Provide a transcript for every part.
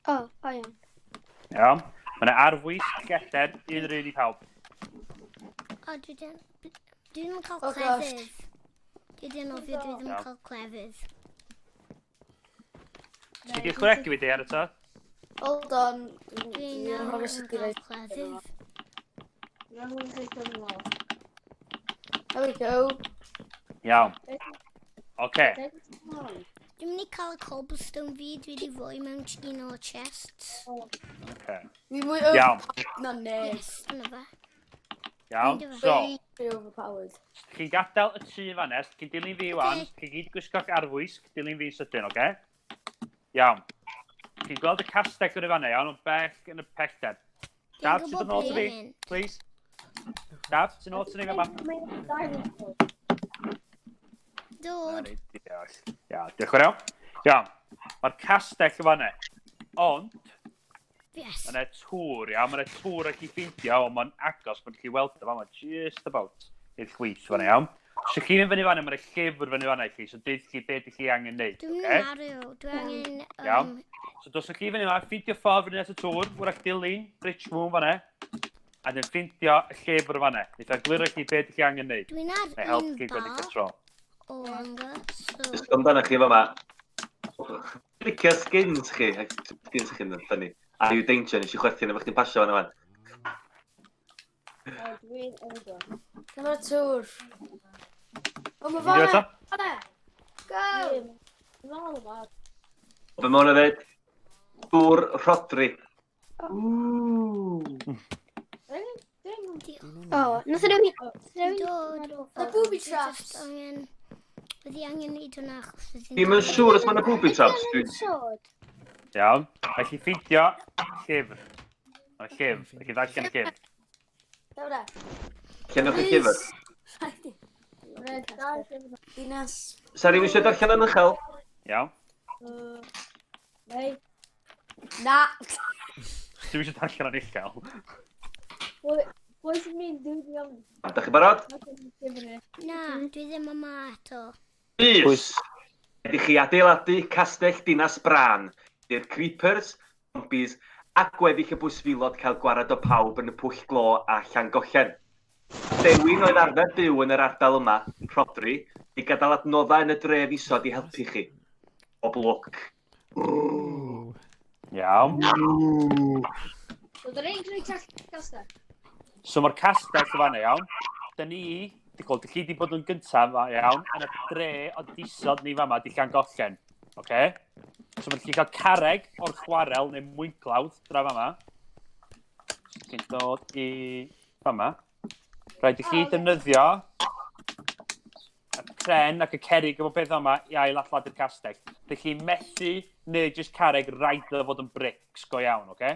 O, o iawn. Iawn. Mae yna arfwisg gellen, un yr un i pawb. O, dwi ddim... Dwi ddim yn cael Oh, gosh. clefydd. Dwi ddim yn ofio, dwi ddim yn Iawn. cael clefydd. Ti wedi ychwanegu fi di ar y to? Hold on. Dwi'n Dwi'n nawr anghofio yn sut i cael roi. clefydd. There we go. Iawn. Oce. Dwi'n mynd i cael y cobblestone fi, dwi wedi rhoi mewn un o'r chests. Oce. Fi mwy Iawn. overpowered na neb. Yes, dyna fe. Iawn. Dwi'n So, Way overpowered. chi'n gadael y tŷ fan nes, chi'n dilyn fi wan, Oce. chi'n gyd gwisgo'ch arfwisg, dilyn fi sydyn, oce? Iawn. Chi'n gweld y castell yn y fanna, iawn, ond bell yn y pellter. Daf, Dwi'n ti'n dod gwybod nôl to ble fi, i mynd. please? Daf, ti'n nôl to ni fama? Dod. Diolch. Ia, diolch yn fawr iawn. Iawn. Mae'r castell yn fanna. Ond, Yes. mae yna tŵr, iawn. Mae yna tŵr ac i ffeindio, ond mae'n agos, mae'n gallu weld o fama, just about i'r chwith fanna, iawn. So chi'n mynd fyny fanna, mae'n llyfr fyny fanna i chi, so deud chi beth ydych chi angen neud, Dwi'n mynd oce? i marw. Dwi angen... Iawn. So dos chi fyny fanna, ffeindio ffordd fyny at y tŵr, wrach dilyn Rich Moon fanna, a dyn ffeindio y llyfr fanna. Neith o egluro chi beth ydych chi angen neud. Dwi'n ar Neu helpu un chi gwneud y bar control. o hunger, so... Jyst amdano chi fama. Licio skins chi. Skins chi'n ffynnu. Are you danger? Nes i chwerthin efo chdi'n pasio fan yma. Dwi'n over. Dyma'r tŵr. O, mae Ti'n fanna. eto? Fanna. Go! Dwi'n meddwl Be mae hwnna dweud? Dŵr Rhodri. O, nath nhw... Dod. The booby Dwi traps. jyst angen... Fyddi angen neud hwnna achos fyddi'n... Dwi'm yn siŵr os mae yna booby traps. Dwi'n... Sword. Iawn. Felly ffeindio llyfr. Mae'n llyfr. Felly ddarllen y llyfr. Dawra. Llenwch y llyfr. Dinas. Sa rhywun eisiau darllen yn uchel? Iawn. Neu, Na. Dwi'n eisiau darllen yn uchel. pwy sy'n mynd dwi'n iawn? Da chi barod? Na, dwi ddim yma eto. Bys! Ydych chi adeiladu castell Dinas Brân, i'r creepers, zombies a gweddill y bwysfilod cael gwared o pawb yn y pwll glo a Llangollen. Dewin oedd arfer byw yn yr ardal yma, Rhodri, i gadael adnoddau yn y dref isod i helpu chi. Bob lwc. Iawn. So, dyn ni'n creu castell. So mae'r castell yn fanna, iawn. Da ni, di gweld, chi di bod yn gyntaf, fa- iawn, yn y dre o disod ni fama, di Llangollen. Oce? So mae'n gallu cael carreg o'r chwarel neu mwynglawdd dra fama. Chi'n dod i fama. Rhaid i chi defnyddio y pren ac y cerrig efo beth yma i ail-adeiladu'r castell. Dych chi'n methu neu jyst carreg rhaid iddo fod yn brics go iawn, oce?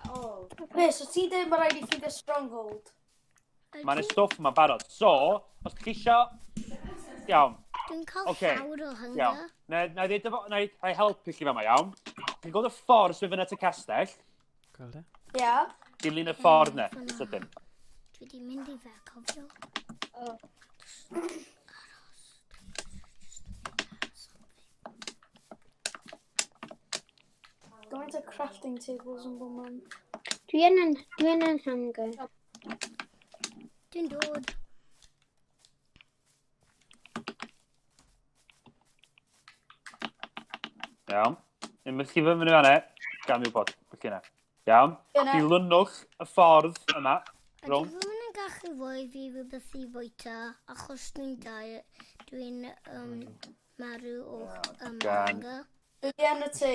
O. Be, so ti'n dweud mae rhaid i ffeindio stronghold? Mae'n y stwff yma'n barod. So, os chi isio... Iawn, Dwi'n cael Ocê, llawr o iawn. hunger. Na, na i ddeud efo, na i, na i helpu chi fama, iawn. Chi'n gweld y ffordd sy'n fyny at y castell? Gweld e? Ia. Dilyn y ffordd na, Fyna. sydyn. Dwi wedi mynd i fe, cofio. O. Gymaint o crafting tables yn bod man. Dwi yn, dwi yn yn hunger. Dwi'n dod. Iawn. Unwaith chi fyny fan'na, gan mi wybod. Felly yna. Iawn. Yna. Dilynwch y ffordd yma. Ydy Rownd. rhywun yn gallu rhoi fi rhywbeth i fwyta achos dwi'n diet, dwi'n marw o Gan. hunger. Dwi yn y tŷ.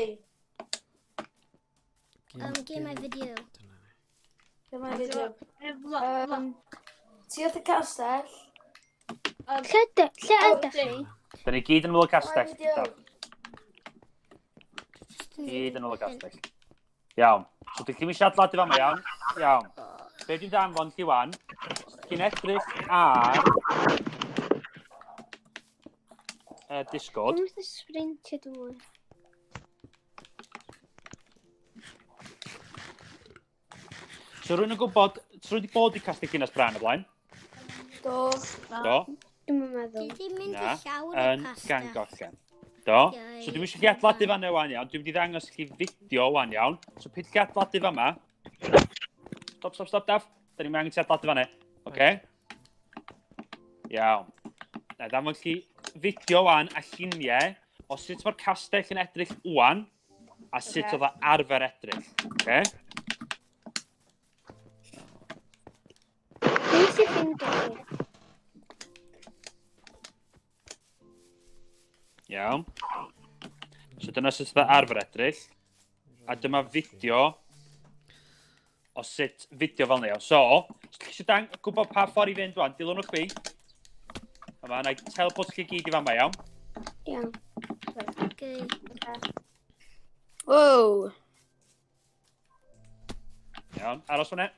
Give my video. Dyma fideo. Ti wrth y castell? Lle lle ydych chi? Da ni gyd yn ymwyl y castell. Video. Jyst yn Gyd yn ymwyl y castell. Iawn. So, dych chi'n eisiau adeiladu fama, iawn? Iawn. Be dwi'n danfon chi wan, chi'n edrych ar Discord. Dwi'n methu sprintio dŵr. So rwy'n yn gwybod, so rwy'n wedi bod i Castell Dinas Bran o blaen? Do. Do. Dwi'n meddwl. Dwi wedi mynd Na. i llawr y Yn castell. Gangollen. Do. So dwi'n eisiau chi adeiladu fanna wan iawn. Dwi'n mynd i ddangos i chi fideo wan iawn. So peidiwch chi adeiladu fama. Stop, stop, stop, Daf. Da ni'n angen ti adeiladu fanna. Oce? Okay. Iawn. Na i ddangos chi fideo wan a lluniau o sut mae'r castell yn edrych wan a sut okay. oedd o arfer edrych. Okay? Dwi eisiau ffeindio chi. Iawn. So dyna sut oedd arfer edrych. A dyma fideo o sut fideo fel yna. So, os chi eisiau dang gwybod pa ffordd i fynd rwan, dilynwch fi. Yma, na i teleport chi gyd i fama, iawn? Iawn. Okay. Wow. Iawn, aros fan'na.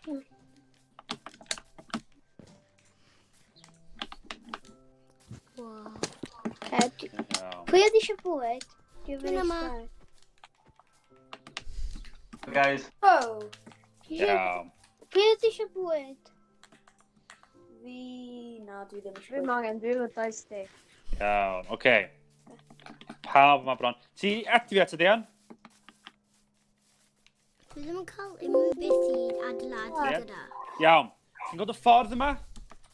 Wow. Iawn. Pwy oedd eisiau bwyd? Dwi'n Dwi'n yma. Guys, Oh. Iawn. Pwy oedd eisiau bwyd? Fi... Na, dwi ddim eisiau. Dwi'n angen, dwi'n efo dau stick. Iawn, oce. Okay. Pawb yma bron. Ti actifiad ti, Dian? Dwi ddim yn cael unrhyw beth i adeiladu Ie. gyda. Iawn. Ti'n gweld y ffordd yma?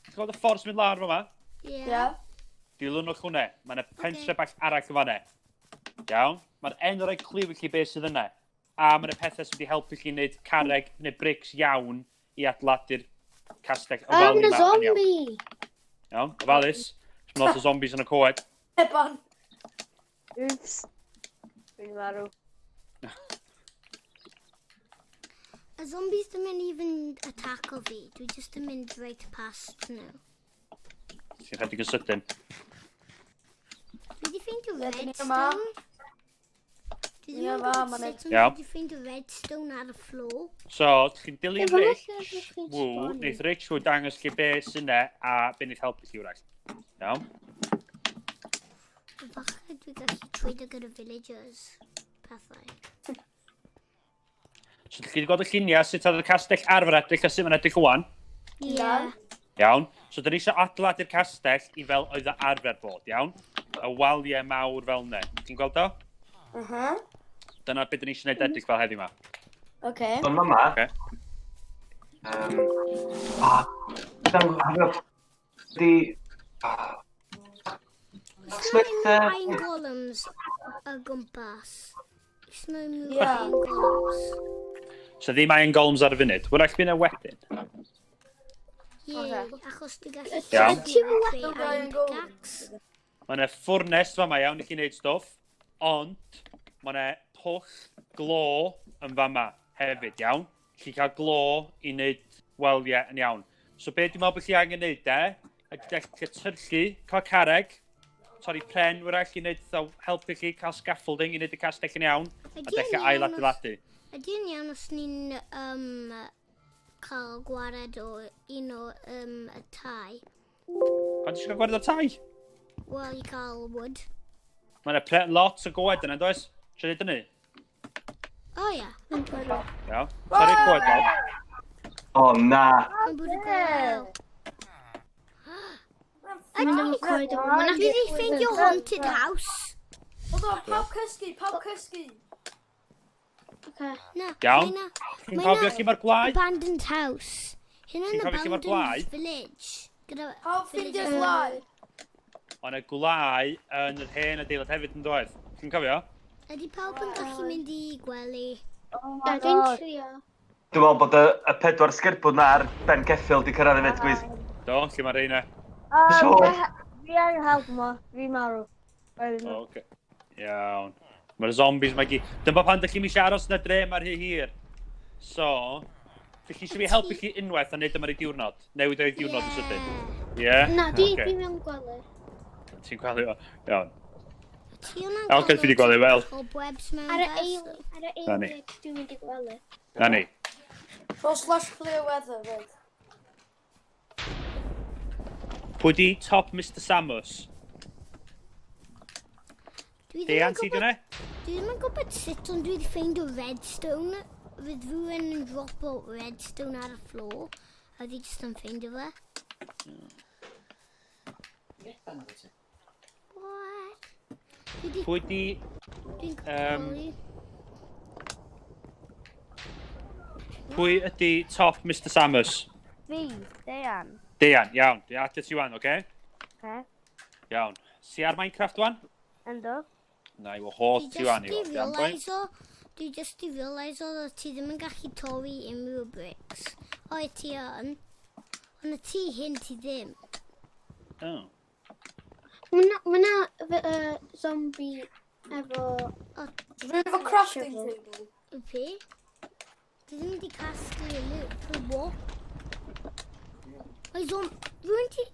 Ti'n gweld y ffordd sy'n mynd lawr yma? Ie. Ie. Dilynwch hwnna. Mae yna pentre bach arall yn fan'na. Iawn. Mae'r enw rhoi cliw i chi beth sydd yna. A mae yna pethau sydd wedi helpu chi wneud carreg neu brics iawn i adeiladu'r castell. Oh, fel mae'n ni 'ma, yn iawn. zombie! Iawn, ofalus. Mae lot o zombies yn y coed. Eban. Oops. Dwi'n marw. Y zombies ddim yn even attack o fi. Dwi just yn mynd right past nhw. Ti'n rhedeg yn sydyn. Dwi wedi ffeindio Ie, dyn ni redstone. yma. Dwi Ni ddim yn yma, gwybod ma' 'na- sut ond dwi Iawn. wedi ffeindio redstone ar y floor. So, chi'n dilyn Ie, fan'na Rich, lle ydych chi'n Ww, sboni. wneith Rich Ww dangos chi be sy'n ne a be wneith helpu chi wrach. Iawn? Falle dwi gallu trwydo gyda villagers. Pethau. So, chi wedi gweld y lluniau sut oedd y castell arfer edrych a sut mae'n edrych wan. Ie. Iawn. So, dyn ni eisiau adeiladu'r castell i fel oedd o arfer bod, iawn? Y waliau mawr fel ne. Ti'n gweld o? Mhm. Dyna beth dyn ni eisiau gwneud edrych fel heddiw yma. Oce. Ond mama. Ocê. Di... Oes Smith, na yy, unrhyw iron golems o gwmpas? Oes na unrhyw Ie. iron golems? So, ddim iron golems ar y funud. Wrach bydd yna wedyn. Ie, achos dwi gallu Iawn. trwydo creu Iron iron golem. pickaxe. Mae yna ffwrnes fama iawn i chi wneud stwff, ond mae yna pwll glo yn fama hefyd, iawn? Chi cael glo i wneud waliau yn iawn. So be dwi'n meddwl bod chi angen wneud de, ydy dechrau tyrllu, cael carreg, torri pren wrach i wneud, fatha helpu chi cael scaffolding i wneud y castell yn iawn, a Ydy yn dechrau iawn os- ailadeiladu. Ydy yn iawn os ni'n cael gwared o un o y tai? Pan ti eisiau cael gwared o'r tai? Wel, i cael wood. Mae yna lot o goed yna, does? Eisiau dweud hynny? O ie, Iawn. Torri'r coed lawr. O, na. mae'n bwrw gweld. Mae'n am y coed o. Mae'n Dwi wedi ffeindio haunted house. Hold on, pawb cysgu, pawb cysgu. Oce. Na, Iawn. mae 'na- Chi'n mae cofio 'na lle mae'r gwlau? abandoned house. Hyn Ti'n yn cofio lle mae'r gwlau? abandoned village. Gyda Pawb ffeindio'r villagers. gwlau. Ond y gwlau yn yr hen adeilad hefyd yn doedd. Chi'n cofio? Ydy pawb yn gallu mynd i gwely? Oh Na, my dwi'n god. trio. Dwi'n meddwl bod y pedwar sgerbwd na ar ben ceffyl di cyrraedd hefyd, gwys. Do, lle mae'r rheina? Sure. Fi angen help yma. Fi marw. Wedyn. O, Oce. Iawn. Mae'r zombies mae gyd. Dyma pan dych chi'n eisiau aros yn y dre mae'r rhy hir. So, dych chi eisiau fi helpu chi unwaith a wneud yma i diwrnod? Newid o'i diwrnod yn sydyn. Ie? Yeah? Na, dwi Ocê. dwi mewn gwely. Ti'n gweld o? Iawn. Ti hwnna'n Oce, dwi 'di gweld e, wel. Cobwebs mewn Ar y beth? eil, ar y Na ni. eiliad dwi'n mynd i gwely. Na ni. Roll slash clear weather, fyd. Pwy di top Mr Samus? Dwi ddim Dean, yn ti gwybod di hwnna? Dwi ddim yn gwybod sut ond dwi wedi ffeindio redstone. Fydd rhywun yn dropo redstone ar y floor. A fi jyst yn ffeindio fe. What? Pwy di... Dwi'n Yym, Pwy ydi top Mr Samus? Fi, Deian. Deian, iawn. Dwi'n adio ti wan, oce? Oce. Iawn. Si ar Minecraft wan? Ynddo. Na i wahodd ti wan i Dwi fod, iawn, boi. Dwi just di realiso that ti ddim yn gallu torri unrhyw bricks. O, ti yn. Ond y tŷ hyn ti ddim. Oh. Mae na zombie efo. Rwy'n efo crafting table. Y pe? Ti ddim wedi casglu y loot. Pwy wo? Mae zom... Rwy'n ti...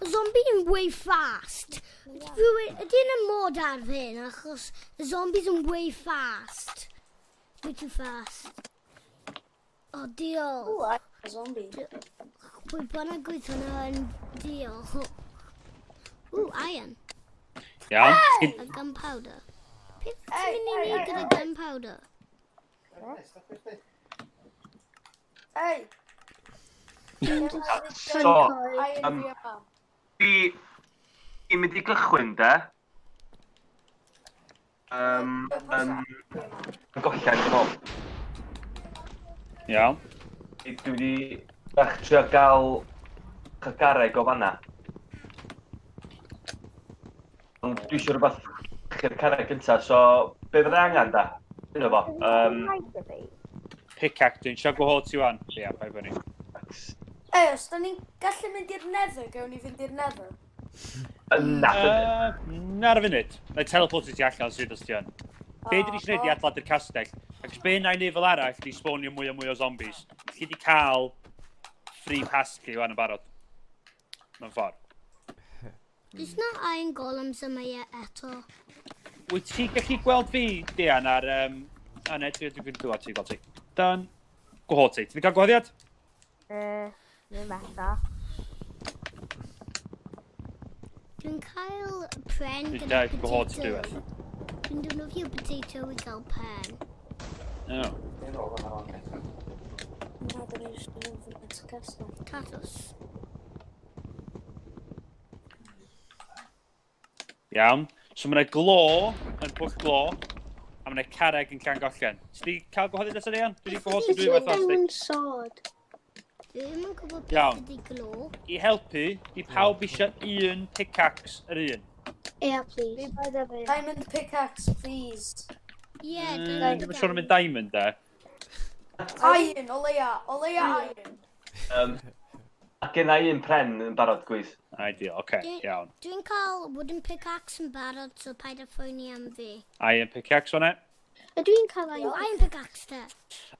Y zombie yn way fast. Rwy'n... Ydy yn y mod ar hyn, achos y zombies yn way fast. Way too fast. O, diolch. Ooh, I'm a zombie. Pwy bynnag oedd hwnna yn diolch. Ooh, iron. Iawn. A gunpowder. Beth ti'n mynd i wneud gyda gunpowder? Hey! So, Iron fi yma. Fi i'n mynd i gychwyn, de. Gollen, dwi'n meddwl. Iawn. Dwi wedi bach trio gael garreg o fanna. Ond dwi eisiau rhywbeth chi'r carreg gynta, so be fydde angen da? Dyna fo. Pickaxe, dwi'n siarad gwahodd ti wan. Ia, paid fyny. Ei, os da ni'n gallu mynd i'r Nether, gawn ni fynd i'r Nether. Na, Na ar y funud. Na i teleport ti allan sydd os ti yn. Be dyn ni eisiau gwneud i adeiladu'r castell? Ac be na i wneud fel arall, di spawnio mwy a mwy o zombies. Chi di cael free pass chi wan yn barod. Mewn ffordd. There's no iron golems yma yet eto. Wyt ti gallu gweld fi, Dian, ar... A ne, dwi'n gweld ti, gweld ti. Dan, gwahodd ti. Ti wedi cael gwahoddiad? Ddim eto. Dwi'n cael pren Dwi'n gyda gael gwahodd ti potato. dwywaith. Dwi'n defnyddio potato i gael pen. Oh. Na, da ni jyst yn mynd at y castell. Tatws. Iawn. So mae yna glo yn pwll glo, a mae yna carreg yn Llangollen. Ti wedi cael gwahoddiad eto, Deian? Dwi wedi gwahodd ti dwywaith os di. Diamond sword. Dwi ddim yn gwybod beth Iawn. ydy glo. I helpu, di pawb eisiau un pickaxe yr un. Yeah, please. Diamond pickaxe, please. Ie, Dwi'n siŵr am mynd diamond, de. Iron, o leia, o leia iron. A gen i un pren yn barod, gwys. Ideal, oce, okay, iawn. Dwi'n cael wooden pickaxe yn barod, so paid â phoeni am fi. Iron pickaxe o'na. Ydw i'n cael O, iron? iron pickaxe te.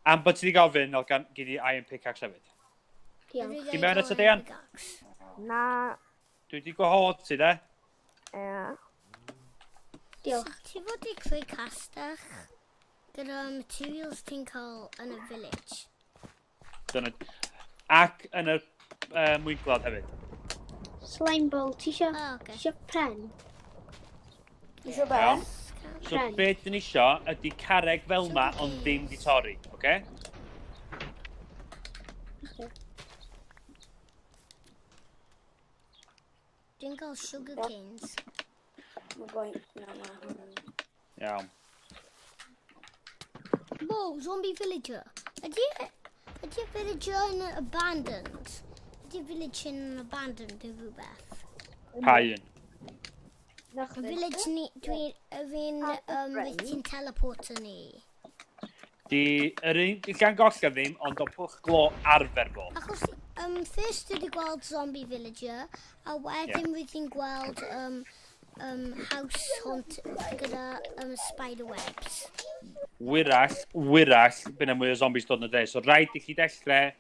Am bod ti wedi gofyn, o gan, gyd i iron pickaxe hefyd. Diolch. Ti mewn eto, Deian? Na. Dwi wedi gwahodd ti, de. Ie. Diolch. Ti fod i creu castell gyda materials ti'n cael yn y village. Dyna. Ac yn y mwynglawdd hefyd. Slime ball, ti isio, O, oce. isio pren? Isio be? Iawn. So Pren. be dyn ni isio ydy carreg fel ma, ond ddim di torri, oce? Okay. Dwi'n cael sugar canes. Mae boi, na, ma hwnna'n. Iawn. Whoa, zombie villager. Ydy y villager yn abandoned? Ydy y village yn abandoned neu rhywbeth? Pa un? Y village ni, dwi'n, yr un, beth ti'n teleporter ni. Di, yr un, di Llangollen ddim, ond o pwll glo arfer fo. Achos, first dwi wedi gweld zombie villager, a wedyn yeah. ti'n gweld house haunt gyda spider webs. Wyrach, bydd yna mwy o zombies dod yn y de. So rhaid i chi dechrau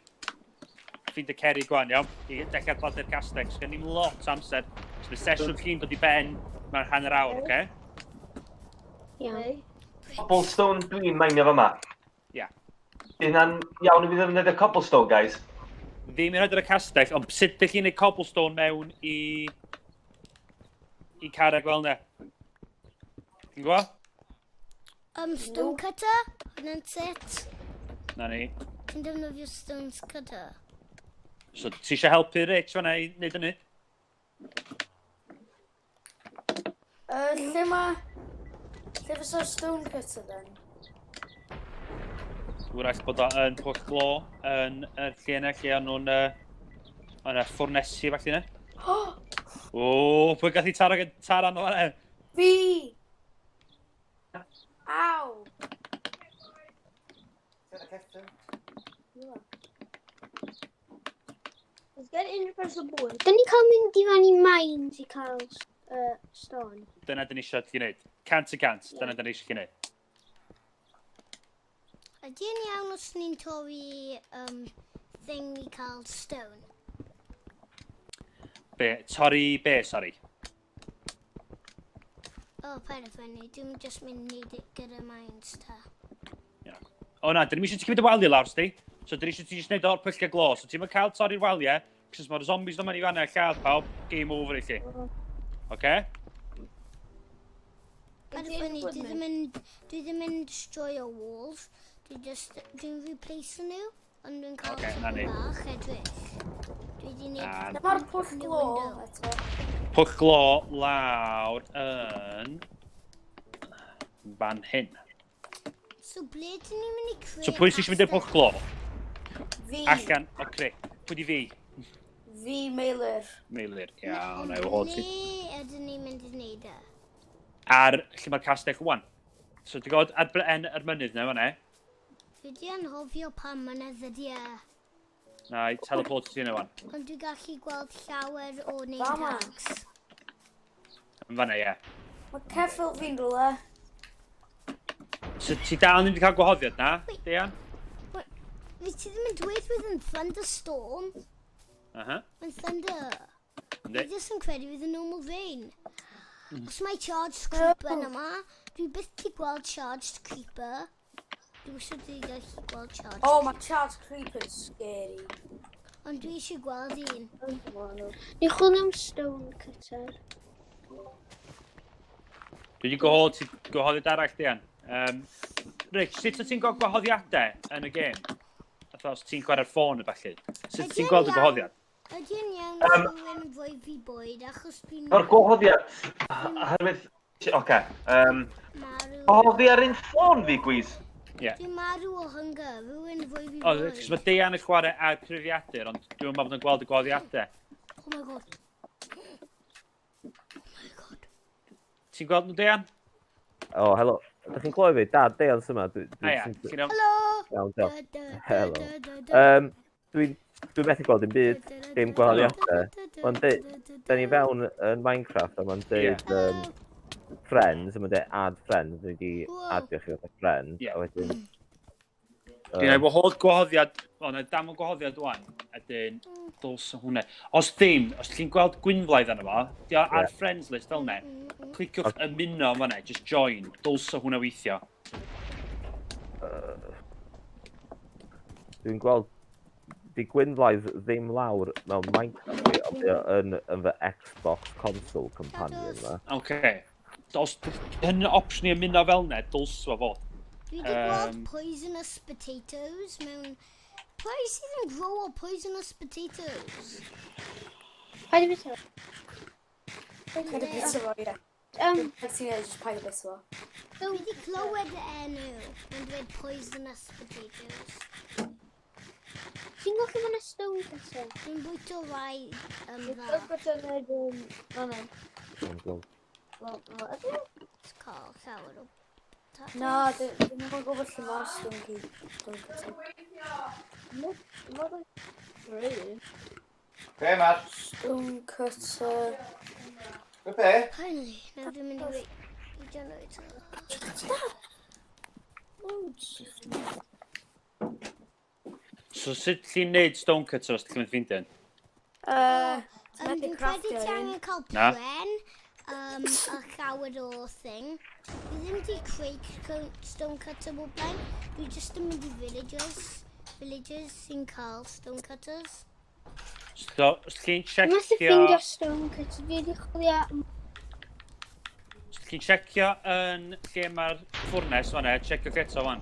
ffeindio cerrig gwan, iawn? I dechrau adeiladu'r castell. Sgen ni'm lot o amser. So mae sesiwn chi'n dod i ben mewn hanner awr, oce? Iawn. Cobblestone dwi'n mainio fama. Ia. Di hynna'n iawn i fi ddefnyddio cobblestone, guys? Ddim i roed ar y castell, ond sut ydych chi'n neud cobblestone mewn i carreg fel yna? Ti'n gwybod? Stone cutter, hwnna'n sut. Na ni. Ti'n defnyddio stone cutter. So, ti eisiau helpu Rich fan'na i wneud hynny? Lle mae... Lle fysa'r stone cutter then? Wrach bod o yn pwll glo yn yr lle yna, lle o'n nhw'n yna ffwrnesi falle yna. O, pwy gath i taro taran o fan'na? Fi! Aw! Os gen unrhyw person bwyd. Dyn ni cael mynd i fan i mines i cael stone. Dyna dyn ni eisiau chi wneud. 100%, dyna dyn ni eisiau chi wneud. Ydy yn iawn os ni'n torri thing i cael stone? Be, torri be, sori? O, paid â phoeni, dwi'n just mynd i neud gyda mines ta. O na, dyn ni eisiau ti cymryd y waliau lawr, sti. So dyn ni eisiau ti jyst neud o'r pyllau glo. So ti'n cael torri'r waliau, cos mae'r zombies yma'n i fanna lladd pawb, game over i chi. Oce? Paid â phoeni, dwi ddim yn destroy o walls. Dwi just, dwi'n replace nhw, ond dwi'n cael Ocê, na tipyn ni. bach edrych. Dwi wedi neud Na. Dyma'r pwll new glo window. eto. Pwll glo lawr yn fan hyn. So ble dyn ni'n mynd i creu So pwy sy'n eisiau mynd i'r pwll glo? Fi. Allan o creu. Pwy di fi? Fi, Meilir. Meilir. Iawn, na i wahodd ti. Ble ydyn ni'n mynd i wneud e? Ar lle mae'r castell wan. So ti'n gwybod ar en yr mynydd na fan'na? Dwi wedi anghofio pa mynydd ydi e. Na i teleport ti yna wan. Ond dwi'n gallu gweld llawer o name Fama. tags. Yn fan'na, ie. Mae ceffyl fi'n rhywle. So ti dal ddim wedi cael gwahoddiad na, Deian? Fi ti ddim yn dweud fydd yn thunderstorm. Aha. Mae'n thunder. Yndi. Fi jyst yn credu fydd yn normal rain. Os mae charged creeper yn yma, dwi byth ti gweld charged creeper. Dwi eisiau dwi gallu gweld charged. Oh, mae charge creeper's scary. Ond dwi eisiau gweld un. Ni chwilio am stone cutter. Dwi wedi gwahodd ti gwahoddiad arall, Deian. Rich, sut wyt ti'n gweld gwahoddiadau yn y gêm? Fatha os ti'n chwarae'r ffôn a ballu. Sut Ydy ti'n yn gweld y iawn? gwahoddiad? Ydy yn iawn os rhywun rhoi fi bwyd achos dwi'n O'r gwahoddiad, oherwydd... Oce. Marw. Gwahoddi ar un ffôn fi, gwis. Dwi'n marw o hunger. Rhywun rhoi fi O, bwyd. cos mae Deian yn chwarae ar cyfrifiadur, ond dwi'n meddwl bod yn gweld y gwahoddiadau. Oh my God. Oh my God. Ti'n gweld nhw, Deian? O, helo. Ydych chi'n clywed fi? Dad, Deian sy'n yma. A ia, ti'n iawn? Hello! Iawn, diolch. Da, da, da, Helo. da, da, da, Dwi'n methu gweld dim byd, da, da, dim da, gwahoddiadau. da, da, Mae'n da, deud, da, da, da ni da. fewn yn Minecraft a mae'n deud friends, a mae'n deud add friends, dwi wedi Wow. adio chi fatha friend, Ie. a wedyn... Dwi'n ei wahodd gwahoddiad, o, na dam o gwahoddiad wan, a dyn, dylse hwnna. Os ddim, os ti'n gweld Gwynflaidd arno fo, di o ar friends list fel ne, cliciwch ymuno yn fan'na, just join, dylse hwnna weithio. Dwi'n gweld, di Gwynflaidd ddim lawr mewn Minecraft fi, ond di o yn fy Xbox console companion Shadows. ma. Oce. Os hyn yn opsiwn i ymuno fel ne, dylse fo fod. Dwi wedi gweld poisonous potatoes mewn... Pwy sydd yn grow o poisonous potatoes? Paid i bwyta. Paid â bwyta fo, ie. Paid ti'n neud, just paid â bwyta fo. Dwi wedi clywed y enw. Mae'n dweud poisonous potatoes. Ti'n gweld lle mae stone cutter? Dwi'n bwyto rai dda. Stone cutter neu fan'na. Dwi'n gweld. Wel, ydy? It's cael llawer o potatoes. Na, dwi'n yn gwybod lle mae'r stone cutter. Mae'n really. Be, Mar? Stone cutter. Be? Finally, nawr dwi'n mynd i wei i generator. Loads. So sut ti'n neud stone cutter os ti'n mynd ffeindio? Methu Dwi'n credu crafftio ti un. angen cael Na. pren a llawer o thing. Dwi ddim wedi creu stone cutter o blaen. Dwi just yn mynd i villagers. Villagers sy'n cael stone cutters. So, os ti'n Dwi'n methu checio... ffeindio stone cutter. Dwi wedi chwilio am Os ti'n checio yn lle mae'r ffwrnes fan'na, checiwch eto fan.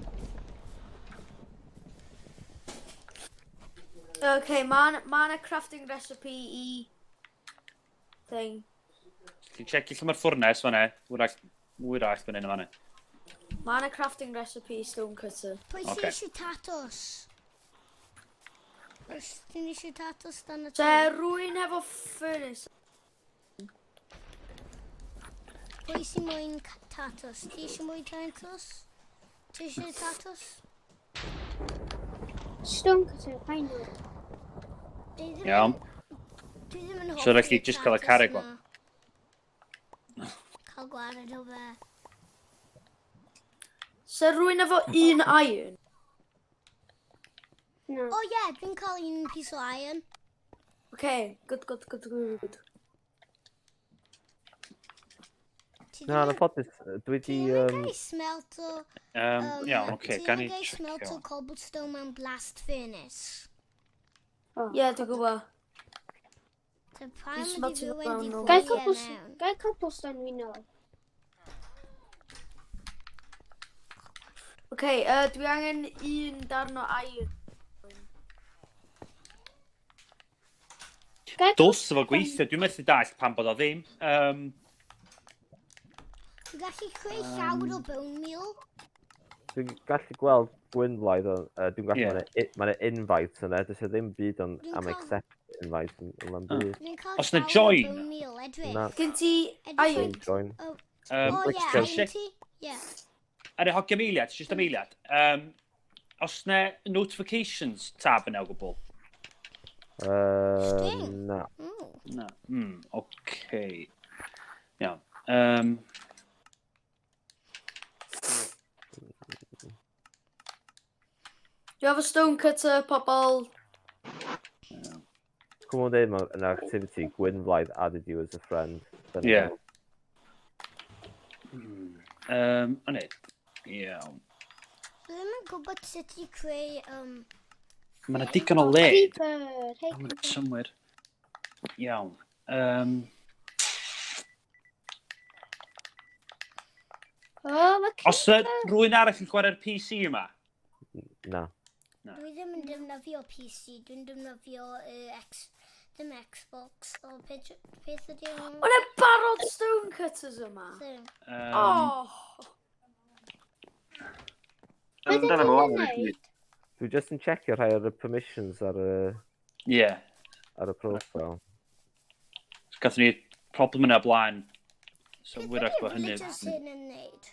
Okay, mae ma 'na crafting recipe i thing. Chi'n checio lle mae'r ffwrnes fan'na. Wrach, wrach fan hyn o fan'na. Mae yna crafting recipe stone cutter. Pwy sy'n Ocê. eisiau tatws? Oes ti'n eisiau tatws dan y Se tŷ? rwy'n hefo furnace. Pwy sy'n moyn tatws? Ti eisiau mwy tatws? Ti eisiau tatws? Stone cutter, I know. Dwi ddim Iawn. Dwi ddim yn hoffi So rhaid chi jyst cael y tatws carreg 'ma. Cael gwared o fe. Se rwy'n efo un iron. No. O ie, yeah, dwi'n cael un piece o iron. Okay, good, good, good, good. Ti Na, ddim yn ffodus, dwi Ti di... ddim yn Um, cael smelt o... Iawn, oce, Ti gan ddim i yn cael smelt o checio. cobblestone mewn blast furnace. Oh. Ie, yeah, dwi'n gwybod. So pam ydi smeltio rhywun di fewn o. Gai rhoi e cobblestone, mewn? gai cobblestone fi nôl. Okay, dwi angen un darn o iron. Gai Dws efo gweithio, dwi'n methu dallt pam bod o ddim. Dwi'n gallu creu llawer o bone meal. Dwi'n gallu gweld Gwynflaidd, dwi'n gallu, Ie. yeah. Mae yna invite yna, does e ddim byd on, Dwi'n am accept invite yn yn byd. Dwi'n cael Os 'na llawer o join? bone meal, edrych. Na, Gen ti Edrych iron? dwi'n join. O ie, so iron shit. ti? Ie. Ar y hogiau eiliad, just am eiliad. Os na notifications tab yna o gwbl? Sting. Na. Mm. Na. Oce. Iawn. Dwi efo stone cutter, pobl. Come on, dweud, mae yna activity, Gwynflaidd added you as a friend. Dyna Ie. fo. O'n i. Iawn. Dwi ddim yn gwybod sut i creu... Mae yna digon o le. Creeper! Hey, Mae'n creeper. synnwyr. Iawn. Oh, mae Os y rhywun arall yn chwarae'r PC yma? Na. Na. Dwi ddim yn defnyddio PC, dwi'n defnyddio X, ddim Xbox, o beth, beth ydy o'n... O' 'na barod stone cutters yma. Ddim. Oh! Be dyn Amdano fo, ni'n wan, neud? Dwi just yn checio rhai o'r permissions ar y, Ie. ar y profile. Gathon ni problem yna blaen. So Beth wyrach ydy'r bod hynny. villagers hyn yn neud?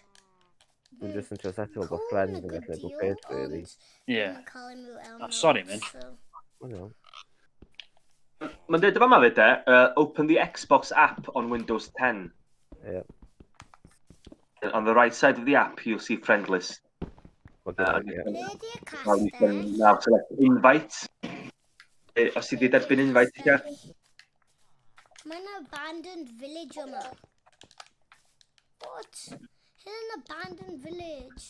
Dwi'n just yn trio setio bod Cool yn friends a yn good gallu bod deal, peth, really. ond Ie. ddim yn cael unrhyw Oh, sorry, man. so- O, iawn. Mae'n dweud yma fyd e, open the Xbox app on Windows 10. Ie. On the right side of the app, you'll see friend list. Ma' gynna i, ie. Ble ydy'r Now you can castell? now select invite. Os ti wedi derbyn invite, ie. Mae yna abandoned village yma. What? Hyn yn abandoned village.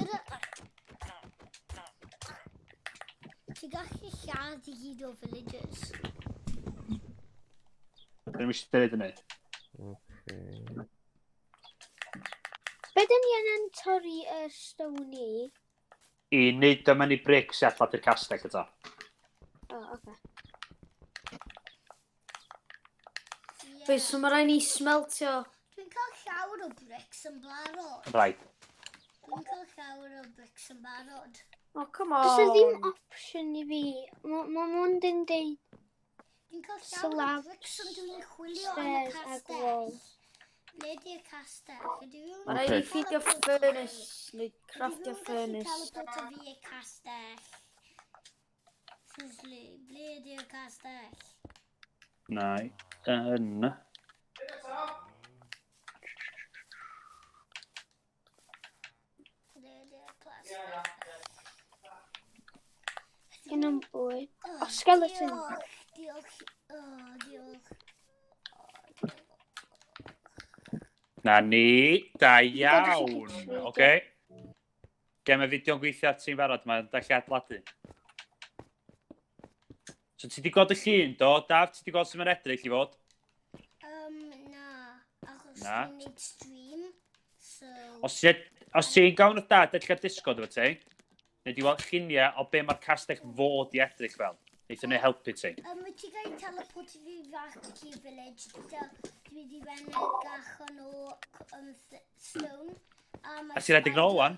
Gyda... Ti gallu lladd i gyd o villagers. Dwi'n eisiau dweud hynny. Ocê. Be dyn ni angen torri y stone i? I wneud o mewn i brics i adeiladu'r castell eto. O, oh, oce. Be, so mae rhaid ni smeltio. Dwi'n cael llawer o bricks yn barod. Right. Dwi'n cael llawer o bricks yn barod. Oh, come Does 'na ddim on. option i fi. Mae ma mond yn deud Dwi'n cael llawer o Slabs, bricks ond dwi'n chwilio am y stairs a castell. wall. Ble ydy'r castell? Ydy rhywun Mae rhaid ni Ocê. ffeindio furnace, neu craftio furnace. Teleporto fi i'r castell. Seriously, ble ydy'r castell? Na. Yn. Ble ydy'r castell? Gen i'm bwyd. Oh, Oh, skeleton. Diolch, diolch, oh, diolch. Oh, diolch. Na ni, da iawn. Dwi'n Oce. Gem y fideo'n gweithio at ti'n barod, mae'n gallu adeiladu. So ti di gweld y llun, do? Daf, ti di gweld sut mae'n edrych i fod? Na, achos Na. dwi'n neud stream, so... Os ti'n gawn wrth dad edrych ar Discord efo ti, neu di weld lluniau o be mae'r castell fod i edrych fel. Neith hynny helpu ti. Wyt ti gael teleport fi back i village? Dwi wedi bennu gachon o stone. A, A ti'n rhedeg nôl wan?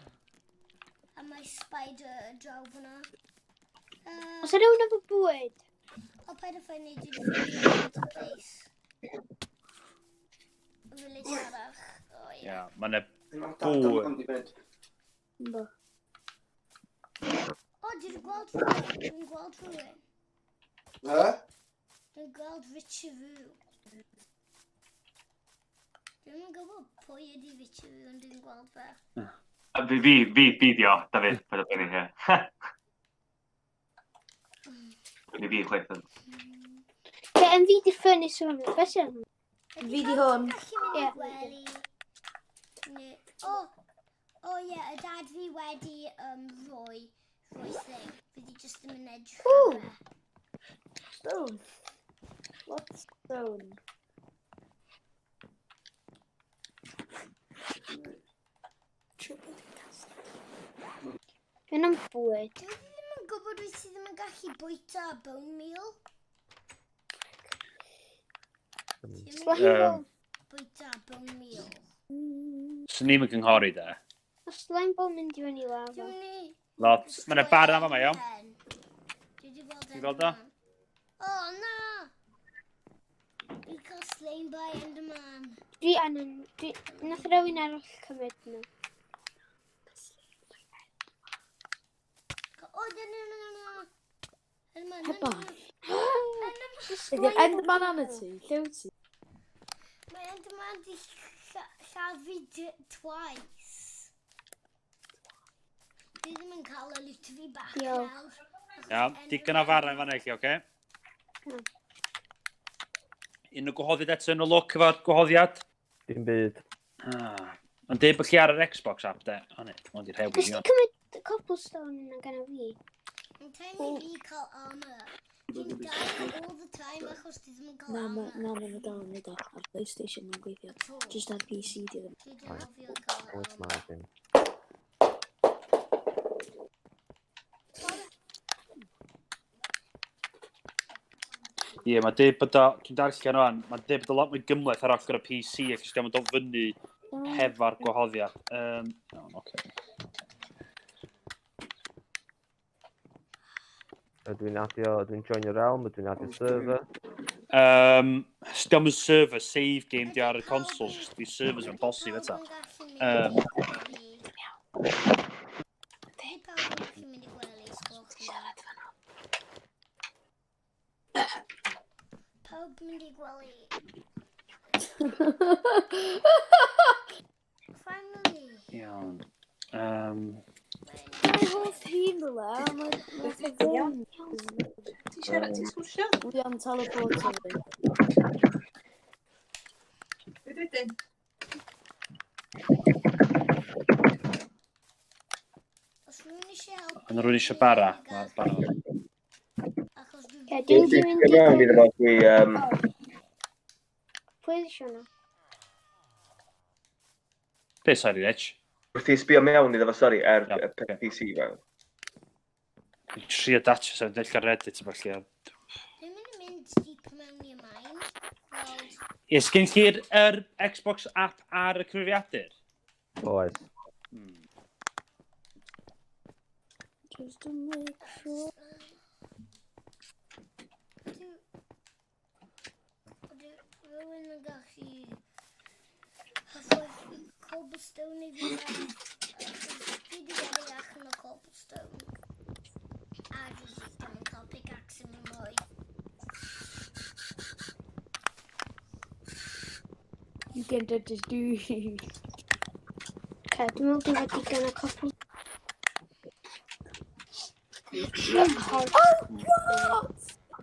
A mae spider draw fyna. Os yna rhywun efo bwyd? O, paid â phoeni, dwi wedi ffeindio place. Village arall. O, ie. Ia, mae yna Bwyd. Ynddo. O, dwi wedi gweld rhywun. Dwi'n gweld rhywun. He? Dwi'n gweld Richard Roo. Dwi'n yn gwybod pwy ydi Richard Roo, ond dwi'n gweld fe. Fi, dio, Dafydd, paid â poeni, ie. Dwi'n i fi chwaith. Ie, yn fi di furnace hwn. Beth sy'n hwn? Fi di hwn. Gallu mynd i Ie. gwely. O ie, y dad fi wedi rhoi thing. Fi di just ddim yn edrych ar Ww. fe. Stone. What stone? Triple cast. Hyn am bwyd. Dwi ddim yn gwybod wyt ti ddim yn gallu bwyta bone meal. Ti ddim yn Slime Yym. ball. bwyta bone meal. Swn ni'n gynghori de. Os slime ball mynd i fyny lava. Dwi'n mynd i... Lot. Mae yna bar am yma, iawn. Dwi wedi gweld Ti'n gweld o? Enderman. O, na! Dwi cael slain by Enderman. Dwi angen... Dwi... Nath rhywun arall cymryd nhw. O, no, no, no, no, no. Enderman, Heba. Enderman. Ydy'r Enderman arna ti? Lle wyt ti? Mae Enderman di lladd fi twice. Dwi ddim yn cael y loot fi back Diolch. nawr. Achos Iawn, digon o fara yn fan'na i chi, oce? Iawn. Un o gwahoddiad eto yn o lwc efo'r gwahoddiad. Dim byd. Ah. Ond deud bod chi ar yr Xbox app, de. O ne, ond i'r rhewi. Nes ti cymryd cobblestone yna gyda fi? Yn time i fi cael armor. Dwi'n die all the time achos dwi ddim yn cael Na, ma, armor. na, ma' nhw dal yn neud o ar PlayStation mae'n gweithio. At all. Just ar PC di ddim. Dwi wedi hofio cael Oes armor. Martin. Ie, mae deud bod o, dwi'n darllen o'n, mae'n deud bod o lot mwy gymhleth ar ochr y PC ac ysdi o'n dod fyny hefo'r gwahoddiad. Iawn, oce. Ydw i'n adio, ydw i'n join your realm, ydw i'n adio server. Sdi o'm yn server, save game di ar y consoles, di servers yn bosib eto. Ydy pawb yn gallu mynd i gwely, sgwch chi. Siarad fan Pawb mynd i gwely. Finally. Iawn. Mae hoff hun rhywle, a mae nath o ddim. Ti'n siarad, ti'n sgwrsio? Dwi am teleporto fi. Be wedyn? Os rhywun eisiau helpu... Ond rhywun eisiau bara. Ma' bara. Achos dwi Ie, dwi'n di mynd i... Mewn iddo fo, dwi... Pwy eisiau hwnna? Be, sorry, Rich? Wrth i sbio mewn iddo fo, sori, ar Iawn, y ocê. PC fel. Dwi'n trio datrys o'n dell ar Reddit efo lle. Dwi'n mynd i mynd deep mewn i'r mine. Gweld... Ie, sgyn chi'r yr Xbox app ar y cyfrifiadur? Oes. Just to make sure. Ydy rhywun yn gallu rhoi cobblestone i fi? Dwi wedi gadw allan o cobblestone. A dwi ddim yn cael pickaxe yn mwy. You can just do. Oce, dwi'n meddwl dwi'n wedi digon o cobble.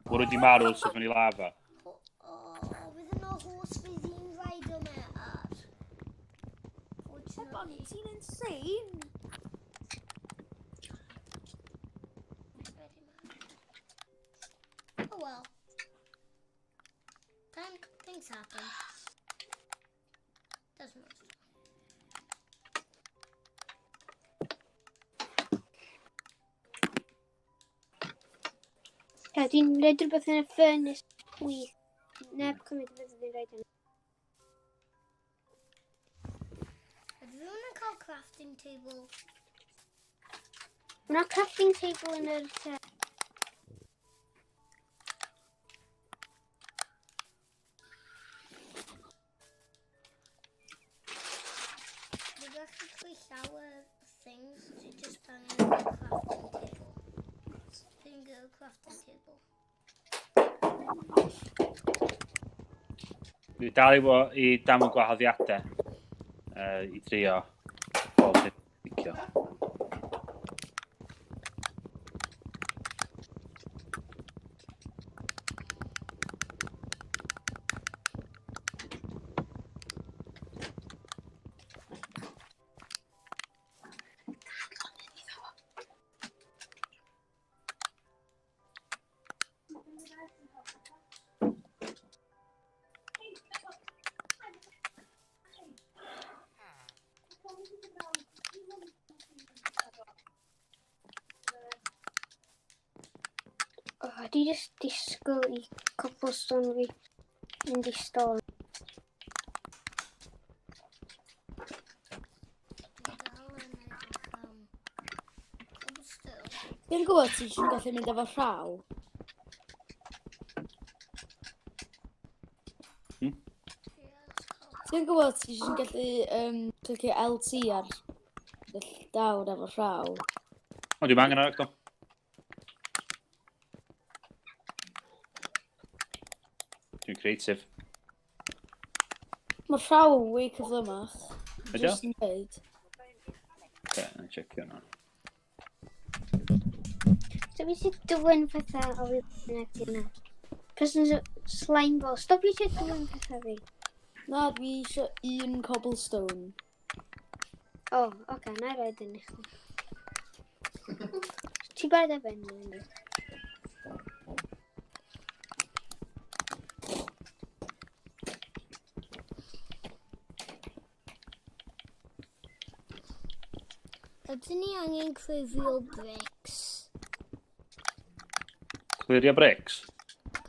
Wrth wedi marw sydd fyny lava. O, fydd yno horse fydd hi'n rhaid o me ar. Bonnie, Fortunately. ti'n insane. Very mad. Oh well. Time, things happen. Does most. Ie, Oce, dwi'n rhaid rhywbeth yn y furnace chwith. Neb cymryd y fydd dwi'n rhaid yna. Ydy rhywun yn cael crafting table? Mae yna crafting table yn yr tŷ. Dwi'n gallu creu llawer things, ti just angen crafting table. Dwi'n gael crafting table. Dwi dal i dam y gwahoddiadau i drio bob dim licio. Oh, dwi just disgwyl i cobblestone fi mynd i stone. Dwi'n dal yn edrych am cobblestone. Dwi'n gwybod ti eisiau gallu mynd efo rhaw. Ti'n gwybod ti eisiau gallu clicio LT ar y llawr efo rhaw. O, dwi'n angen ar do. Dwi'n creative. Mae rhaw yn way cyflymach. Ydi o? Just yn dweud. Oce, na i checio hwnna. So fi sy'n dwyn pethau o fi bynnag di yna. Person's a slime ball. Stop eisiau dwyn pethau fi. Na, dwi eisiau un cobblestone. O, oh, oce, okay, na i roed yn i chdi. Ti barod ar ben, ynddi? Ydyn ni angen clirio bricks? Clirio bricks?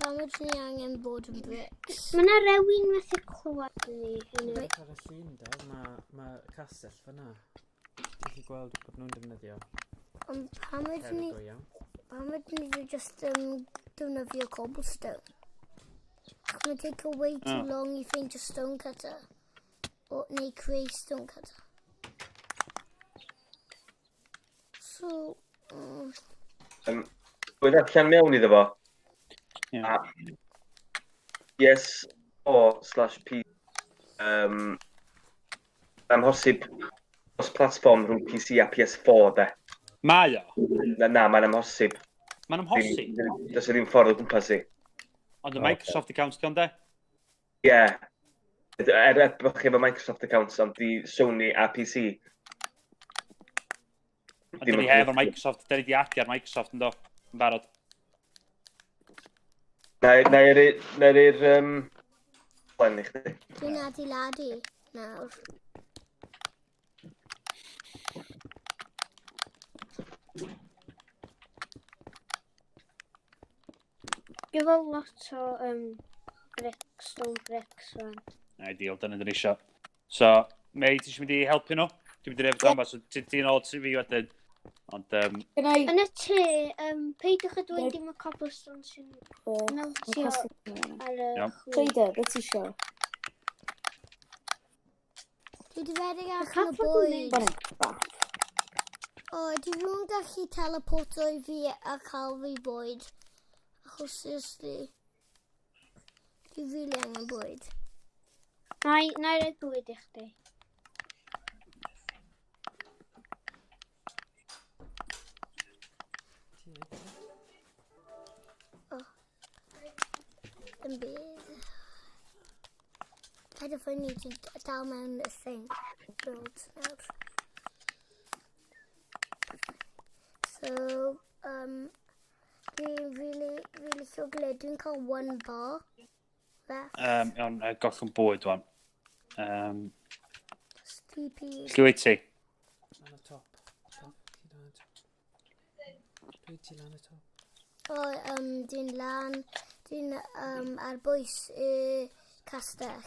Pam ydyn ni angen bod yn bricks? Mae yna rewyn methu clywed ni. Yn y... Ar y llun da, mae castell fyna. Ti'n gallu gweld bod nhw'n defnyddio Ond pam ydyn ni, cerrig go iawn. pam ydyn ni just defnyddio cobblestone? It's going to take a way too long i ffeindio stone cutter. O, neu creu stone cutter. So, Dwi'n allan mewn iddo fo. Ie. A PS4/P amhosib cross platform rhwng PC a PS4 de. Mae o. Na, na, mae'n amhosib. Mae'n amhosib. Does e ddim ffordd o gwmpas i. Ond y Microsoft account di ond de? Ie. Yeah. Er bod chi efo Microsoft accounts, ond di Sony a PC. Ond dyn ni hefo'r Microsoft, dyn ni di adio ar Microsoft yn do, yn barod. Na i'r plan i chdi. Dwi'n adeiladu nawr. Dwi efo lot o bricks, stone bricks rwan. Ideal, dyna dyn ni isio. So, Mei, ti eisiau mynd i helpu nhw? Dwi'n mynd i efo Thomas, so ti'n ôl ti fi wedyn. Ond, Gen i... Yn y tŷ, peidiwch â dwyn dim y cobblestone sy'n meltio ar y Iawn. chwith. Trader, beth ti isio? Dwi wedi redeg allan o cath bwyd. Fan hyn. O, ydy rhywun gallu teleporto i fi a cael fi bwyd? Achos seriously, dwi really angen bwyd. Na i roi bwyd i chdi. Ti neud ti? Yn bydd. Paid â phoeni, dwi'n dal mewn y thing. Build nawr. So, dwi'n really, really llwglyd. Dwi'n cael one bar left. Iawn, gollwng bwyd wan. TP. Lle wyt ti? Lan y top. Top, ti lan y top. Dwi ti lan y top. O, dwi'n lan, dwi'n ar bwys y castell.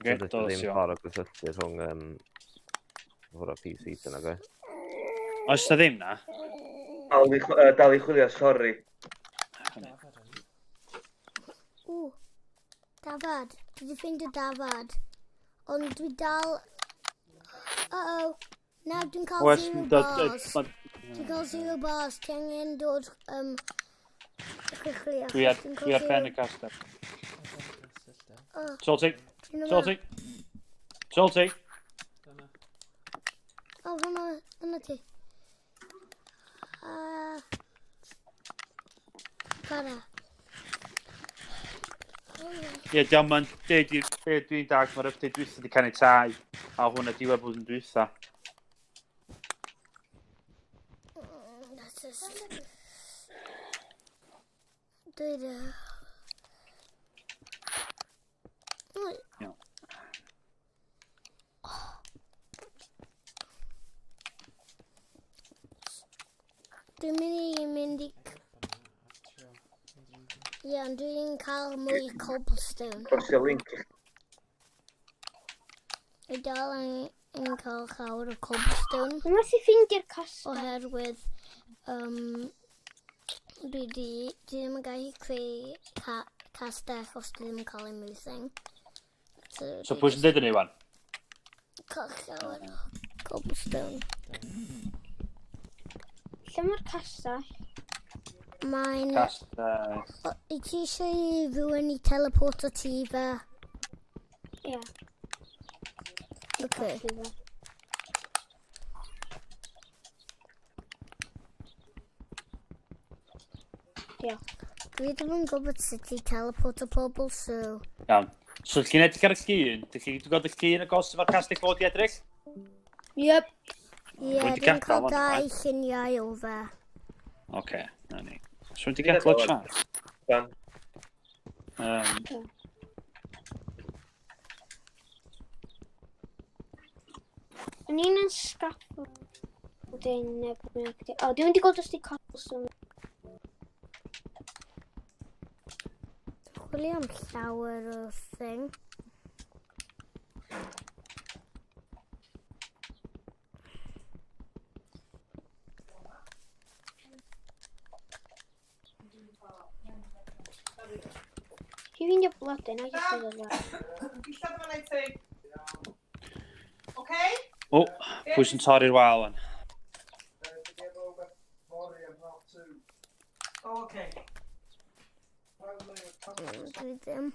Oce, So, dos Ddim i o. ffordd o gysylltu rhwng hwra PC dyna, go. Oes na ddim na? Dal i chwilio, sori. Ww, dafad. Dwi wedi ffeindio dafad. Ond dwi dal... Uh-oh. Nawr dwi'n cael Oes, zero bars. Dwi'n cael zero bars. Ti angen dod quickly. Dwi ar, achos dwi'n cael dwi ar ben zero- y castell. Oh, Salty, dwi'n yma. salty, salty. Dyna. O, fyna, fyna ti. Para. Ie, diolch ma'n deud i'r be dwi'n dag, mae'r update dwytha wedi caniatáu, a hwnna diwedd blwyddyn dwytha. That's just... Dwi di... Iawn. Dwi'n mynd i mynd i... Ie, ond dwi'n cael mwy cobblestone. Postio link i Dwi dal yn cael llawer o cobblestone. Dwi'n methu ffeindio'r castell. Oherwydd dwi ddim yn gallu creu castell os dwi ddim yn cael unrhyw thing. So, So pwy sy'n deud hynny, wan? Cael llawer o cobblestone. Lle mae'r castell? Mae'n... Castell. O, i ti eisiau i rhywun i teleporto ti fe? Ie. Okay. Colli fe. Diolch. Dwi ddim yn gwybod sut i teleporto pobl, so... Iawn. So, chi'n edrych ar y llun? Dych chi'n gweld y llun agos efo'r castell fod i edrych? Yep. Ie, Wedi dwi'n gadael cael fan dau yma. lluniau o fe. Oce, na ni. So, wedi gadael y chat. Dan. O'n i'n yn scaffolding neu beth bynnag. O, dwi'n mynd i gweld os di cobblestone. Chwilio am llawer o thing. Fi ffeindio blodyn, a jyst ddod o. Dillad yma wneud ti. Oce? O, pwy sy'n torri'r wal wan? Oce. Dwi ddim.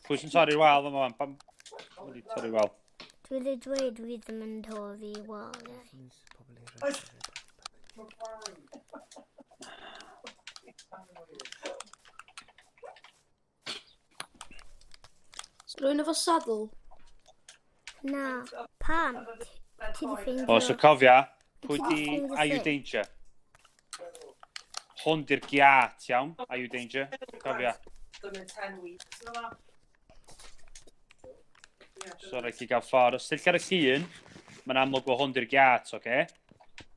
Pwy sy'n torri'r wal yma wan? Pam... Pwy wedi torri'r wal? Dwi wedi dweud dwi ddim yn torri waliau. Pobl eraill. Rwy'n efo saddle. Na, pam? Ti di ffeindio... O, so cofia, pwy Ti 'di di ffeindio Are You thing? Danger? Hwn di'r giat, iawn? Are You Danger? Cofia. Done in 10 weeks. No, So rhaid chi gael ffordd. Os ti'n ar y llun, mae'n amlwg bod hwn di'r giat, oce?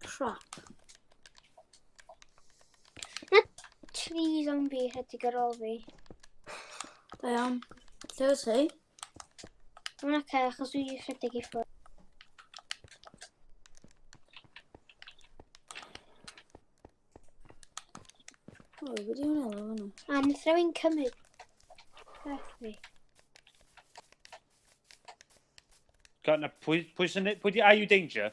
Crap. Tri zombie rhedeg ar ôl fi. Da iawn. Lle wyt ti? Mae'n oce, achos dwi wedi rhedeg i ffwrdd. O, wedi hwnna efo hwnna. A nath rhywun cymryd peth fi. Na, pwy di Are You Danger?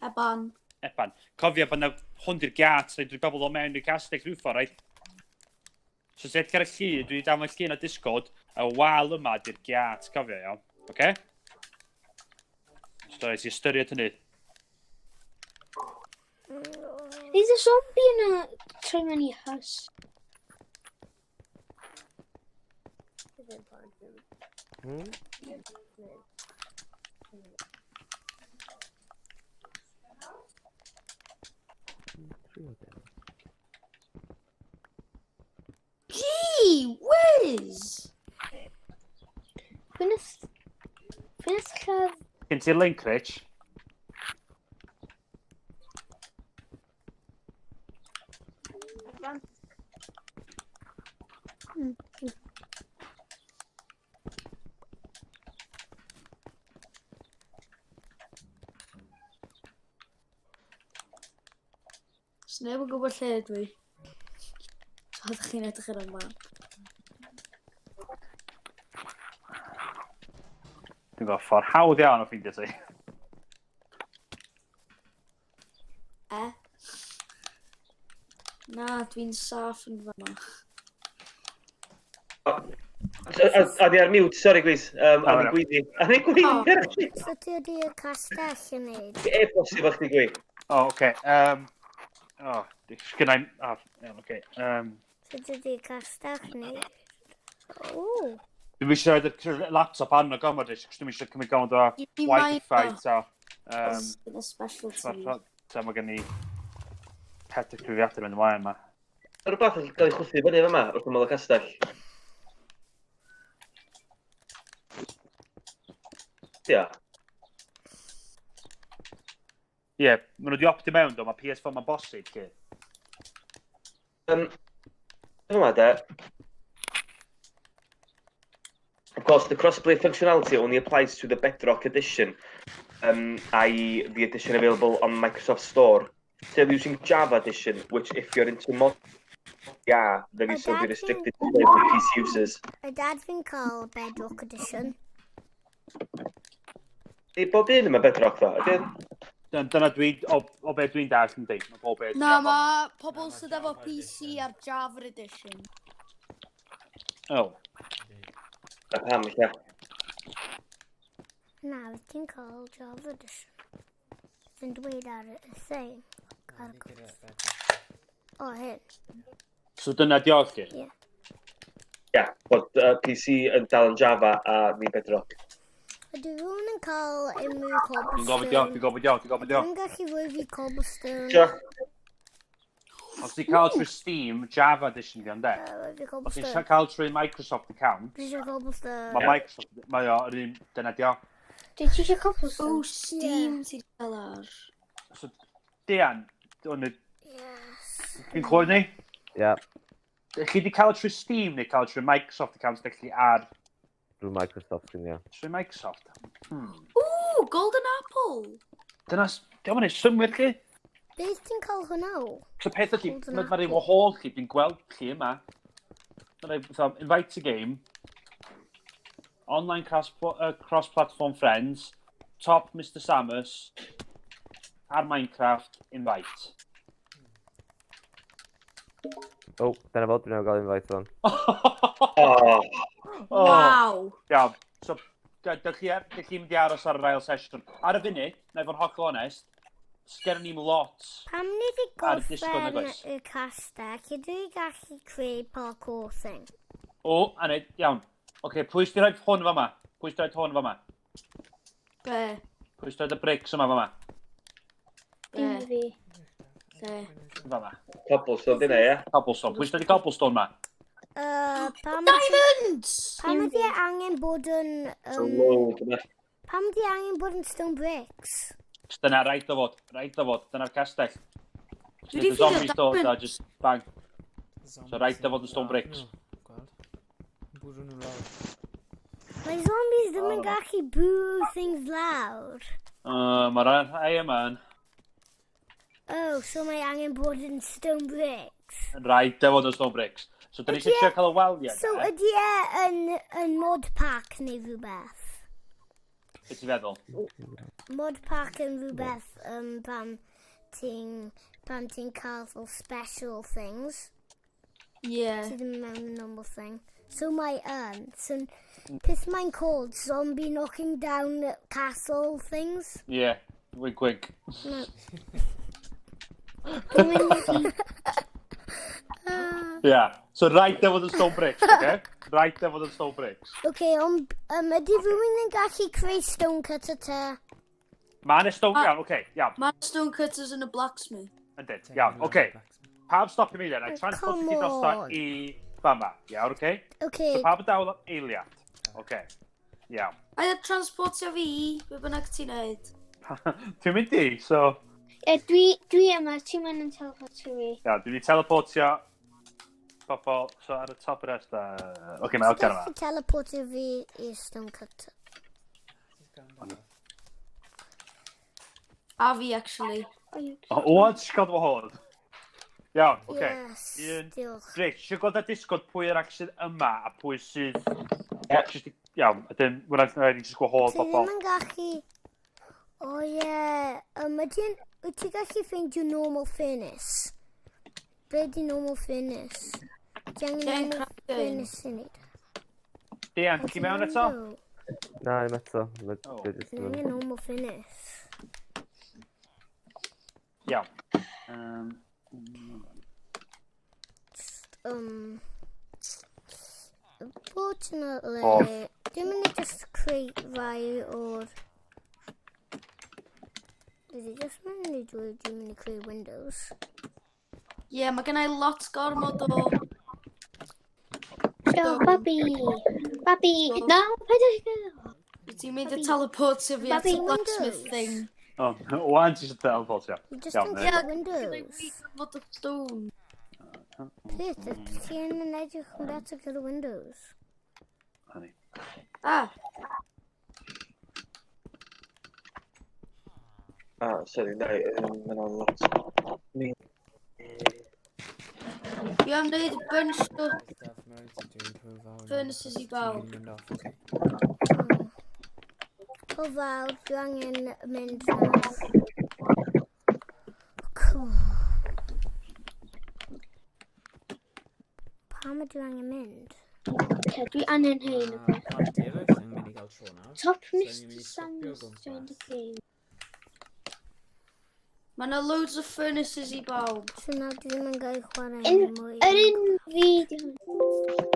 Eban. Eban. Cofia bod na hwn di'r giat, rhaid dwi'n bobl o mewn i'r castell rhyw ffordd, right? So ti'n edrych ar y llun, dwi wedi danfon llun o Discord, y wal yma di'r giat, cofia, iawn. Oce? So rhaid ti ystyried hynny. There's a zombie yn y troi mewn i hus. Gee whiz! Pwy nath lladd... Gen ti'r link, Rich? Sneb yn gwybod lle dwi. So ydych chi'n edrych ar y map. Dwi'n gwybod ffordd hawdd iawn o ffeindio ti. E? Na, dwi'n saff yn fan'na. A di ar mute, sorry guys. A di gweiddi. A di gweiddi. So ti wedi y castell yn neud? E bosib o'ch di gweud. O, oce. O, sgynna i. O, iawn, oce. So ti wedi y castell yn neud? O. Dwi'n eisiau rhoi y laptop arno gormod, cos dwi'n eisiau cymryd gormod o wifi, ta. It's a specialty. Ta, mae gen i pet y cyfrifiadur mynd ymlaen yma. Mae rhywbeth yn cael ei chwthu fyny yma wrth ymyl y castell. Ia. Ie, yeah, maen nhw wedi optio mewn do, mae PS4 mae'n bosib, lle. Yma de. Of course, the crossplay functionality only applies to the Bedrock edition, i.e. the edition available on Microsoft Store. Still using Java edition, which if you're into mod, yeah, then you still be restricted to play with PC users. Y dad fi'n cael Bedrock edition. Di bob un yma Bedrock ddo? Ydy? Dyna dwi, o be dwi'n dallt yn deud, mae bob beth. Na, mae pobl sydd efo PC ar Java edition. Oh. Na pam, lle. Na, ti'n cael Java edition. Sy'n dweud ar y thing. Ar O, hyn. So dyna diolch chi? Ie. Ie, bod PC yn dal yn Java a ni Bedrock. Ydy rhywun yn cael unrhyw cobblestone? Dwi'n gofyn diolch, dwi'n gofyn diolch, dwi'n gofyn diolch. Dwi'n gallu rhoi fi cobblestone. Diolch. Os ti'n cael trwy Steam, Java edition di ond de. Rhoi fi Os ti'n cobblestone. cael trwy Microsoft account, Dwi eisiau cobblestone. mae Microsoft, mae o, yr un, dyna diolch. Dwi ti eisiau cobblestone? O, Steam ti cael ar. So, Dian, Yes. ti'n clywed ni? Ie, Chi wedi cael o trwy Steam neu cael o trwy Microsoft account, ydych chi ar drwy Microsoft yn ie. trwy Microsoft? Ooh, golden apple! Dyna, diolch yn ei synnwyr chi. Beth ti'n cael hwnna o? So peth ydy, Golden mae rhai apple. wahanol chi, dwi'n gweld chi yma. Mae rhai, fatha, invite a game, online cross-platform friends, top Mr Samus, ar Minecraft, invite. O, dyna fo, dwi'n gael invite o'n. Oh, Oh. Wow! Iawn, so, dych chi mynd i aros ar yr ail sesiwn. Ar y funud, na i fod yn hollol onest, sgen ni'm lot. Pam ni wedi Ar Discord nag gorffen oes? y castell, ydw i gallu creu parkour thing? O, a neud, iawn. Oce, pwy sydd wedi rhoi hwn fama? Pwy sydd wedi rhoi hwn fama? Be? Pwy sydd wedi rhoi y bricks yma fama? Be? Dim fi. Lle? Fama. Cobblestone dyna, ie? Cobblestone. Pwy sydd wedi cobblestone ma? Pam Diamonds! Pam ydi e angen bod yn... So load yma. Pam ydi e angen bod yn stone bricks? Dyna rhaid o fod, rhaid o fod, dyna'r castell. Dwi 'di The zombies ffeindio dod a diamonds. just bang. So rhaid o fod yn stone bricks. Gweld. Bwrw nhw lawr. Mae zombies ddim yn Oh. gallu bwrw things lawr. Mae'r rhai yma yn Oh, so mae angen bod yn stone bricks. rhaid o fod yn stone bricks. So, dyn ni Ydi eisiau e- trio cael y waliau. So ydy e yn mod pack neu rhywbeth? Beth ti'n feddwl? Mod pack yn rhywbeth pan ti'n cael fel special things. Yeah. Sydd ddim mewn y normal thing. So mae yn. So peth mae'n called zombie knocking down castle things. Ie, yeah. Wink wink. No. Dwi'n mynd i. Yeah. So rhaid o fod yn stone bricks, oce? Rhaid o fod yn stone bricks. Okay, ond ydy rhywun yn gallu creu stone cutter te? Mae yna stone. Ma- Iawn, oce, iawn. Mae stone cutters yn y blacksmith. Yndyn, iawn, oce. Pawb stopio mi then, I Oh, transport come ti drosto on. i fama. Iawn, oce? Okay, So pawb yn dawel am eiliad. Oce. Iawn. A transportio fi, be bynnag ti'n neud. Dwi'n mynd i, so. E, dwi yma, ti'n mynd yn teleportio fi. Iawn, dwi'n mynd i teleportio. pobl. So ar y top yr rest. Oce, mae Elgan yma. Gallu teleportio fi i stone cutter. A fi, actually. O, o, ti'n gael dy hwn. Iawn, oce. Yes, Un. diolch. Reit, eisiau gweld ar Discord pwy arall sydd yma a pwy sydd. Iawn, a dyn, wnaeth rhaid i jyst gwahodd Ti bobl. ddim yn gallu. O ie. Wyt ti gallu ffeindio normal furnace? Be di normal furnace? Ti angen Ti angen normal crafting. furnace i wneud. Dian, ti mewn eto? Na, i'm eto. O. Dwi jyst Ti yn. angen normal furnace. Iawn. Unfortunately, Off. dwi'n mynd i just creu rai o'r. Dwi just mynd i dweud dwi'n mynd i creu windows. Ie, yeah, mae gennau lot gormod o. Go, babi. Babi. Na, paid â. Wyt ti'n mynd i teleportio fi at Babi, y blacksmith windows. thing. O, wan ti eisiau teleport, ia. You just Iawn, yn na creu ni. windows. Fod o stone. Peth, ti yn edrych yn better gyda windows. Honey. Ah, Ah, sorry, na, mae'n lot. Dwi am wneud bunch o Daf, mae rhaid ti dweud hwyl fawr nawr, furnaces i achos ti'n bawb. mynd i mynd off, ocê? O fawr, dwi angen mynd nawr. Cool. Pam ydw i angen mynd? Ocê, dwi angen hyn. Mae plant eraill yn mynd i gael tro nawr. Top So ni'n Mr mynd i stopio o Sans joined the gwmpas. game. Mae yna loads o furnaces i bawb. So nawr dwi ddim yn gael chwarae Un- mwy. Yr un fi di hwn.